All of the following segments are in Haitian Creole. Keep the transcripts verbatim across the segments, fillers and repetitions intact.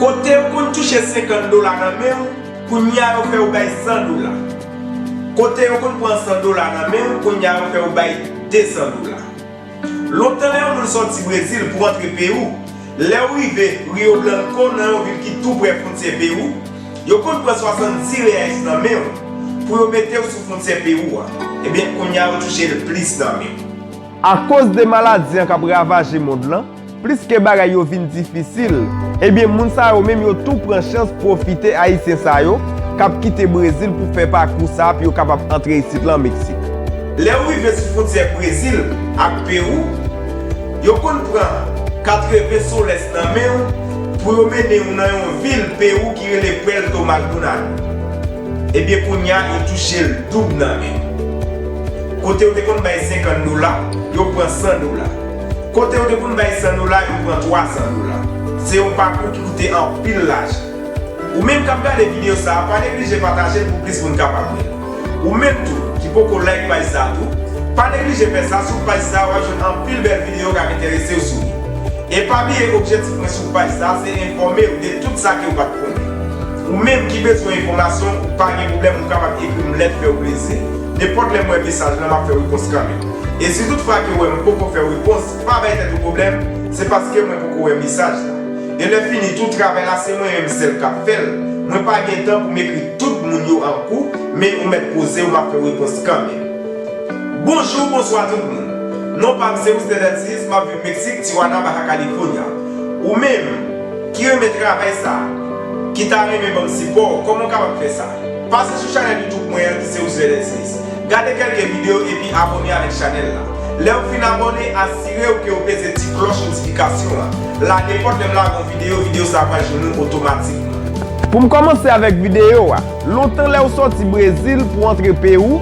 Kote yo konn touche senkant dola nan men w, kounye a yo fè w bay san dola. Kote yo konn pran san dola nan men w, kounye a yo fè w bay de san dola. Lontan lè yon moun sòti Brezil pou antre Pewou, lè w rive Rio Blanco nan yon vil ki tou prè fwontyè Pewou, yo konn pran swasanndis reyais nan men w pou yo mete w sou fwontyè Pewou a. Ebyen, kounye a yo touche l plis nan men w. Akoz de maladi an k ap ravaje mond lan, pliske bagay yo vin difisil, ebyen moun sa yo menm yo tou pran chans pwofite Ayisyen sa yo k ap kite Brezil pou fè pakou sa a pou yo kapab antre isit lan Meksik. Lè w rive sou fwontyè Brezil ak Pewou, yo konn pran katreven soles nan men w pou yo mennen w nan yon vil Pewou ki rele Puerto Maldonado. Ebyen, kounye a, yo touche l doub nan men w. Kote yo te konn bay senkant dola, yo pran san dola. Kote yo te konn bay san dola, yo pran twa san dola. Se yon pakou ki koute anpil lajan. Ou menm k ap gade videyo sa a, pa neglije pataje l pou plis moun kapab wè l. Ou menm tou, ki poko like paj sa a tou, pa neglije fè sa, sou paj sa a w ap jwenn anpil bèl videyo k ap enterese w sou li. E pa bliye, objektif mwen sou paj sa a se enfòme w de tout sa ke w pa t konnen. Ou menm ki bezwen enfòmasyon, ou pa gen pwoblèm, ou kapab ekri m lèt fè w plezi. Nenpòt lè m wè mesaj lan, m ap fè repons kanmenm. E si toutfwa ke w wè m poko fè repons, pa bay tèt ou pwoblèm, se paske mwen poko wè mesaj la. E lè fini tou, travay la se mwen menm sèl k ap fè l. Mwen pa gen tan pou m ekri tout moun yo an kou, men ou mèt poze w, m ap fè w repons kanmenm. Bonjou, bonswa tout moun. Non pa m se Wisner Delcius, m ap viv Meksik, Tijuana, Baja California. Ou menm ki renmen travay sa, ki ta renmen ban m sipò, kòman w kapab fè sa? Pase sou chanèl YouTube mwen an ki se Wisner Delcius. Gade kèlke videyo epi abòne avèk chanèl la. Lè w fin abòne, asire w ke w peze ti klòch notifikasyon an. La, nenpòt lè m lage yon videyo, videyo sa a pral jwenn ou otomatikman. Pou m kòmanse avèk videyo a, lontan lè w sòti Brezil pou antre Pewou,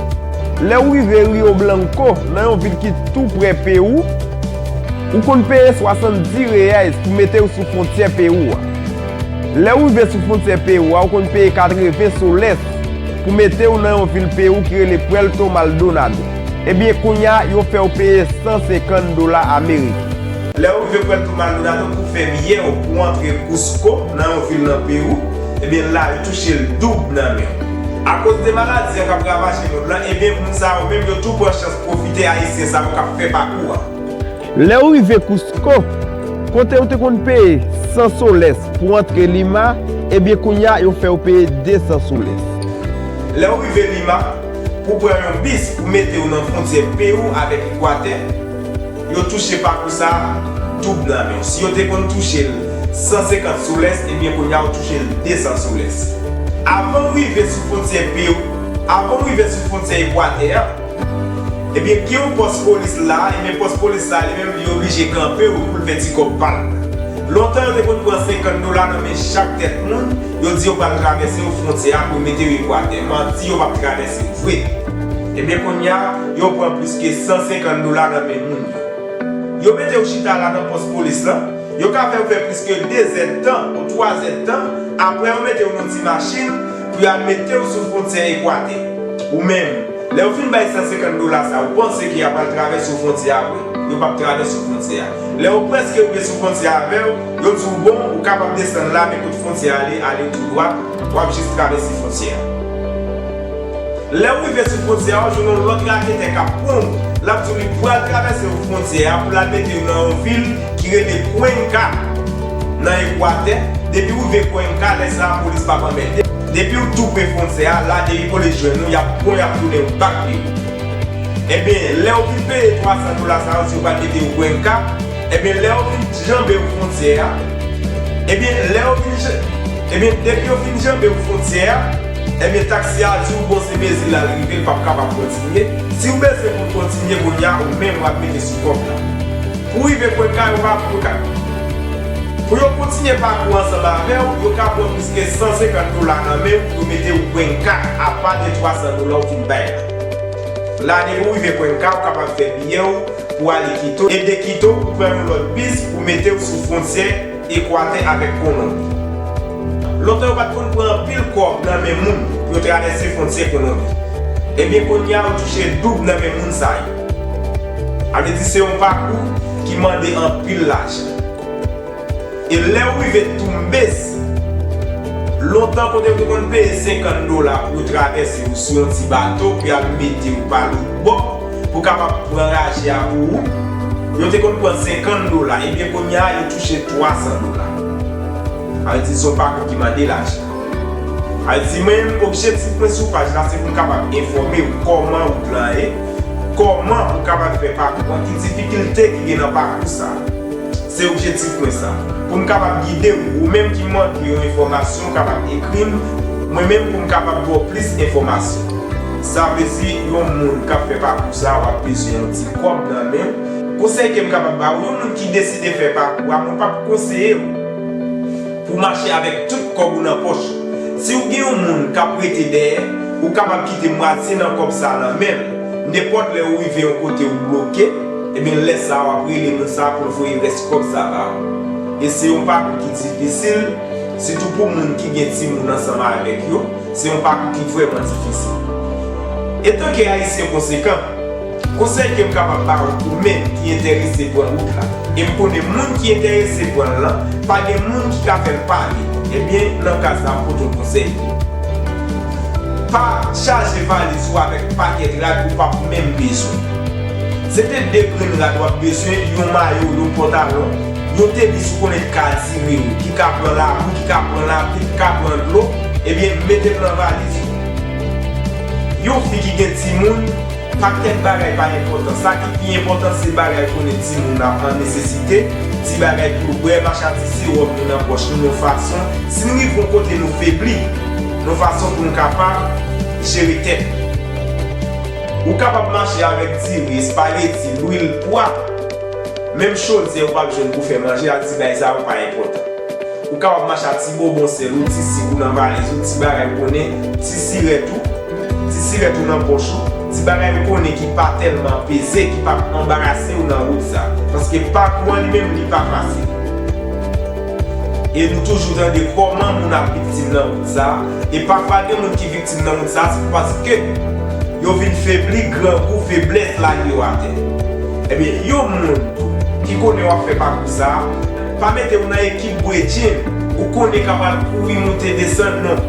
lè w rive Rio Blanco, nan yon vil ki tou prè Pewou, ou konn peye swasanndis reyais pou mete w sou fwontyè Pewou a. Lè w rive sou fwontyè Pewou a, ou konn peye katreven soles pou mete w nan yon vil Pewou ki rele Puerto Maldonado. Ebyen, kounye a, yo fè w peye san senkant dola ameriken. Lè w rive Puerto Maldonado pou fè biyè w pou antre Cusco, nan yon vil nan Pewou, ebyen, la, yo touche l doub nan men w. Akoz de maladi an k ap ravaje mond lan, ebyen, moun sa yo menm, yo tou pran chans pwofite Ayisyen sa yo k ap fè pakou a. Lè w rive Cusco, kote w te konn peye san soles pou antre Lima, ebyen kounye a yo fè w peye de san soles. Lè w rive Lima, pou pran yon bis pou mete w nan fwontyè Pewou avèk Ekwatè, yo touche pakou sa a doub nan men w. Si yo te konn touche l san senkant soles, ebyen kounye a yo touche l de san soles. Avan w rive sou fwontyè Pewou, avan w rive sou fwontyè Ekwatè a, Ebyen, gen yon pòs polis la, ebyen, pòs polis la, li menm, li oblije kanpe w pou l fè ti kòb pa l. Lontan, yo te konn pran senkant dola nan men chak tèt moun, yo di yo pral travèse w fwontyè a pou yo mete w Ekwatè. Manti, yo p ap travèse w vre. Ebyen, kounye a, yo pran plis ke san senkant dola nan men moun yo. Yo mete w chita la nan pòs polis lan, Yo ka fè w fè plis ke de zèdtan ou twa zèdtan, apre yo mete w nan ti machin pou y al mete w sou fwontyè Ekwatè. Ou menm, lè yo fin bay san senkant dola sa, ou panse ke y ap al travèse w fwontyè a vre? Yo p ap travèse w fwontyè a. Lè yo prèske rive sou fwontyè avè w, yo di w, bon, ou kapab desann la, men kote fwontyè a ale, ale tou dwat, w ap jis travèse fwontyè a. Lè w rive sou fwontyè a, w jwenn yon lòt raketè k ap pran w. L ap di w li pral travèse w fwontyè a pou l al mete w nan yon vil ki rele Cuenca, nan Ekwatè. Depi w rive Cuenca, lè sa a, polis p ap anmède. Depi w tou pre fwontyè a, la, depi polis jwenn ou, y ap pran w, y ap tounen w bak Pewou. Ebyen, lè w fin peye twa san dola sa yo, si yo pral mete w Cuenca, Ebyen, lè yo fin janbe w fwontyè a, ebyen, lè yo fin jan-, ebyen, depi yo fin janbe w fwontyè a, ebyen, taksi a di w, bon, se Brezil la l rive, l p ap kapab kontinye. Si w bezwen pou l kontinye, kounye a, ou menm w ap mete sou kòb la. Pou w rive Cuenca, yo pa, yo ka, pou yo kontinye pakou ansanm avè w, yo ka pran plis ke san senkant dola nan men w pou yo mete w Cuenca, apa de twa san dola w fin bay la. La, depi w rive Cuenca, ou kapab fè biyè w, pou al Iquitos, e de Quito pou pran yon lòt bis pou mete w sou fwontyè Ekwatè avèk Kolonbi. Lontan yo pa t konn pran anpil kòb nan men moun pou yo travèse fwontyè Kolonbi. Ebyen, kounye a, yo touche doub nan men moun sa yo. Sa vle di se yon pakou ki mande anpil lajan. E lè w rive Tumbes, Lontan, kote yo te konn peye senkant dola pou yo travèse w sou yon ti bato pou y al mete w pa lòt bò, pou w kapab pran raje a pou ou, yo te konn pran senkant dola. Ebyen, kounye a, yo touche twasan dola. Sa vle di, se yon pakou ki mande lajan. Sa vle di, mwen menm, objektif mwen sou paj la, se pou m kapab enfòme w kòman wout lan ye, kòman ou kapab fè pakou an, ki difikilte ki gen nan pakou sa. Se objektif mwen sa. Pou m kapab gide w, ou menm ki manke yon enfòmasyon, ou kapab ekri m, mwen menm pou m kapab ba w plis enfòmasyon. Sa vle di, yon moun k ap fè pakou sa, w ap bezwen yon ti kòb nan men w. Konsèy ke m kapab ba w, yon moun ki deside fè pakou a, mwen p ap konseye w pou w mache avèk tout kòb ou nan pòch ou. Si w gen yon moun k ap rete dèyè, ou kapab kite mwatye nan kòb sa nan men l. Nenpòt lè ou rive yon kote ou bloke, ebyen, lè sa a, w ap rele moun sa a pou l voye rès kòb sa a ba ou. E se yon pakou ki difisil, sitou pou moun ki gen timoun ansanm avèk yo, se yon pakou ki vrèman difisil. Etanke Ayisyen konsekan, konsèy ke m kapab ba ou, ou menm ki enterese pran wout la, e m konnen moun ki enterese pran l lan, pa gen moun ki ka fè l pale, ebyen, nan ka sa, m pote w konsèy. Pa chaje valiz ou avèk pakèt rad ou p ap menm bezwen. Se te de grenn rad w ap bezwen, yon mayo, yon pantalon, yon tenis ou konnen ki ka dire w, ki ka pran labou, ki ka pran lapli, ki ka pran dlo, ebyen, mete l nan valiz ou. Yon fi ki gen timoun, pakèt bagay pa enpòtan. Sa ki pi enpòtan, se bagay konnen timoun nan an nesesite, ti bagay pou yo bwè, mache ak ti sewòm nou nan pòch nou, yon fason, si n rive yon kote nou febli, yon fason pou n kapab jere tèt nou. Ou kapab mache avèk diri, espageti, lwil, pwa. Menm chodyè ou p ap jwenn pou fè manje, ak ti bagay sa yo pa enpòtan. Ou kapab mache ak ti bonbon sèl ou, ti sik ou nan valiz ou, ti bagay ou konnen, ti sirèt ou, ti sirèt ou nan pòch ou, ti bagay ou konnen ki pa tèlman peze, ki p ap anbarase w nan wout sa. Paske pakou an li menm, li pa fasil. E nou toujou tande kòman moun ap viktim nan wout sa. E pafwa gen moun ki viktim nan wout sa, se paske yo vin febli, grangou, feblès lage yo atè. Ebyen, yon moun ki konnen w ap fè pakou sa, pa mete w nan ekip bredjenn ou konnen k ap al kouri moute desann, non.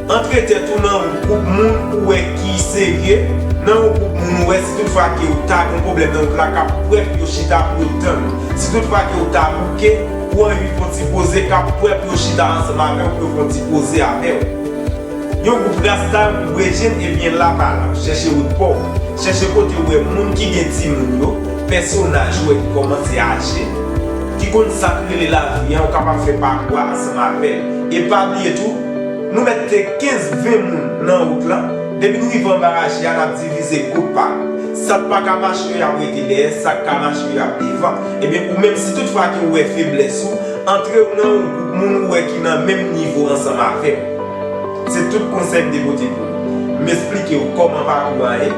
Antre tèt ou nan yon gwoup moun ou wè ki serye, nan yon gwoup moun ou wè si tout fwa ke w ta gen yon pwoblèm nan wout la, k ap prè pou yo chita pou yo tann ou. Si tout fwa ke w ta bouke, ou anvi fè yon ti poze, k ap prè pou yo chita ansanm avè w, pou yo fè yon ti poze avè w. Yon gwoup rasta, yon gwoup bredjenn, ebyen, la pa la. Chèche wout pa w. Chèche kote w wè moun ki gen timoun yo, pèsonaj ou wè ki kòmanse aje, ki konn sa k rele lavi a, ou kapab fè pakou a ansanm avè l. E pa bliye tou, nou mèt te kenz ven moun nan wout lan. Depi nou rive anba raje a, n ap divize gwoup pa nou. Sa k pa ka mache yo, y ap rete dèyè, sa k ka mache yo, y ap devan. Ebyen, ou menm, si tout fwa ke w wè feblès ou, antre w nan yon gwoup moun ou wè ki nan menm nivo ansanm avè w. Se tout konsèy m te pote pou ou. M esplike w kòman pakou a ye,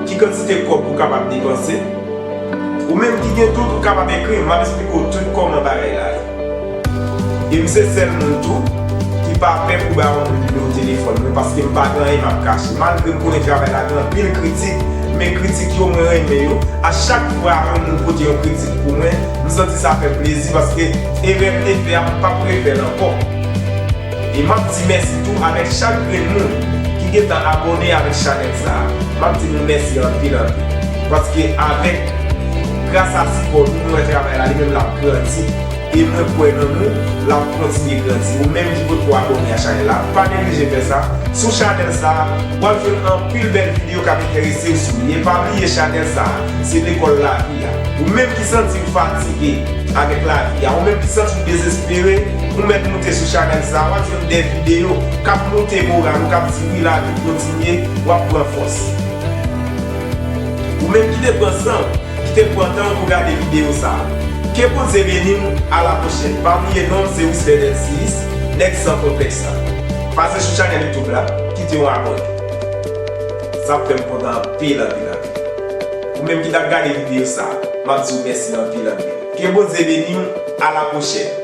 ki kantite kòb ou kapab depanse. Ou menm ki gen dout, ou kapab ekri m, m ap esplike w tout kòman bagay la ye. E m se sèl moun tou ki pa pè pou ba yon moun nimewo telefòn mwen, paske m pa gen anyen m ap kache. Malgre m konnen travay la gen anpil kritik, men kritik yo mwen renmen yo. A chak fwa yon moun pote yon kritik pou mwen, m santi sa fè m plezi, paske erè m te fè a, m p ap refè l ankò. E m ap di mèsi tou avèk chak grenn moun ki gentan abòne avèk chanèl sa a. M ap di nou mèsi anpil, anpil. Paske avèk, gras a sipò nou, nou wè travay la, li menm l ap grandi. E mwen kwè nan nou, l ap kontinye grandi. Ou menm ki potko abòne a chanèl la, pa neglije fè sa. Sou chanèl sa a, w ap jwenn anpil bèl videyo k ap enterese w sou li. E pa bliye chanèl sa a, se lekòl lavi a. Ou menm ki santi w fatige avèk lavi a, ou menm ki santi w dezespere, ou mèt moute sou chanèl sa a, w ap jwenn de videyo k ap moute moral ou, k ap di wi, lavi kontinye, w ap pran fòs. Ou menm ki te pran san w, ki te pran tan w pou gade videyo sa a, ke Bondye beni w, a la pwochèn. Pa bliye non m se Wisler Delcius, nèg san konplèks la. Pase sou chanèl YouTube la, kite yon abòne. Sa ap fè m kontan anpil, anpil, anpil. Ou menm ki t ap gade videyo sa a, m ap di w mèsi anpil, anpil. Ke Bondye beni w, a la pwochèn.